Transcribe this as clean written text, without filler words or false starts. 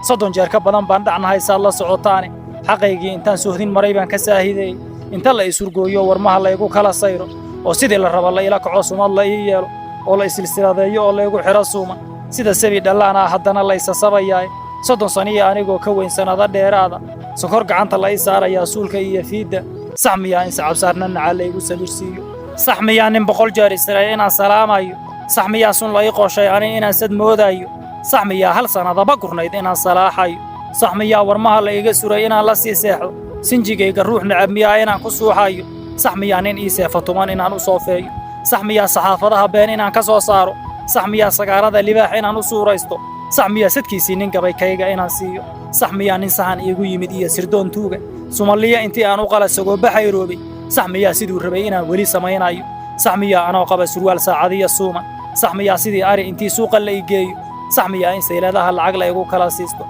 30 jeer ka badan baan dhacnahay, saad la socotaane. Xaqaygii intaan sohdin maray baan ka saahideeyey. Inta la isurgooyo, warmaha laygu kala sayro, oo sidii la raba la ila kaco, sumad la ii yeelo, oo la isilsiladeeyo, oo laygu xidho suuman sida sabi dhallaana, haddana laysasabayaay. 30 saniya anigoo ka weyn, sannado dheeraada, sokor gacanta la ii saarayaa suulka iyo fiidda. Sax miyaa in sacabsaarna naca laygu sabirsiiyo? Sax miyaa nin 100 jeer isray inaan salaamayo? Sax miyaa sun la ii qooshay ani inaan sad moodayo? Sax miyaa hal sannadaba gurnayd inaan salaaxayo? Sax miyaa warmaha la iga suray inaan la sii seexdo? Sinjigayga ruux necab miyaa inaan ku suuxayo? Sax miyaa nin ii seefo tuman inaan u soofeeyo? Sax miyaa saxaafadaha been inaan ka soo saaro? Sax miyaa sagaarada libaax inaan u suuraysto? Sax miyaa sadkiisii nin gabay kayga inaan siiyo? Sax miyaa nin sahan iigu yimid iyo sirdoon tuuga sumaliya intii aan u qala sagooba xayroobay? Sax miyaa siduu rabay inaan weli samaynayo? Sax miyaa anoo qaba surwaal saacadiya suuman? Sax miyaa sidii ari intii suuqa la igeeyo? Sax miyaa in sayladaha lacag la igu kala siisto?